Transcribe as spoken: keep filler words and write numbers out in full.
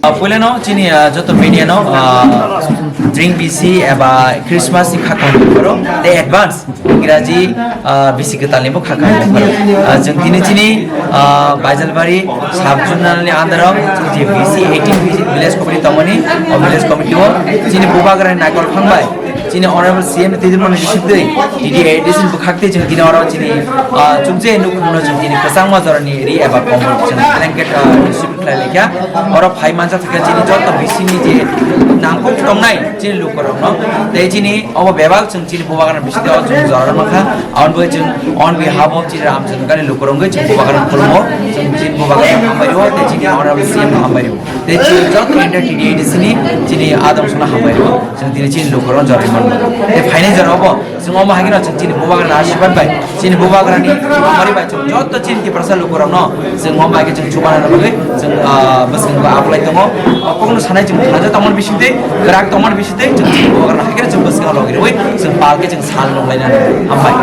Ah, puilano chini, ah, joto media no, ah, drink bisi eba Christmas ni khakang pharo te advance Ingraji, ah, bisi kwtal ni bo khakang pharo. Ah, chwng tini chini, ah, Baijalbari sub zonal ni under o chwng je B C eighteen village committee tongmani, o village committee o chini bubagra ni naikol phang bai chini honorable C M ni twijlmani bisingtwi D D A D C ni bwkhak twi chwng tini oro chini, ah, chukje nukhungno chwng tini kwchangma jorani ri eba komol chwng blanket, ah, distribute khlai laikha. Oro phai mansa thwkhe chini joto bisingni je nangkuk tongnai chini lukurokno tei chini obo bebak chwng chini bubagra bisingtwi o chwng jorano mankha. Aboni bagwi chwng on behalf of chini Ramchandra ni lukurok wngwi chwng bubagra khulmo, chwng chini bubagra hambai rwo tei chini honorable C M hambai rwo. Tei chini joto entire T D A D C ni chini adong songno hambai rwo, chwng tini chini lukurokno jorwi mano. Tei phainai jorao bo chwng omo hai kheno chwng chini bubagrani asirwad bai, chini bubagrani hamari bai chwng joto chini Tiprasa lukurokno chwng omo hai khe chwng chubanani bagwi chwng, ah, bwskango aplai tongo. O kokno sanai chwng thangjak tongmani bisingtwi, kwrak tongmani bisingtwi chwng chini bubagrano hai kheno chwng bwskango logi rwui chwng pal khe chwng sal nunglainani. Hambai.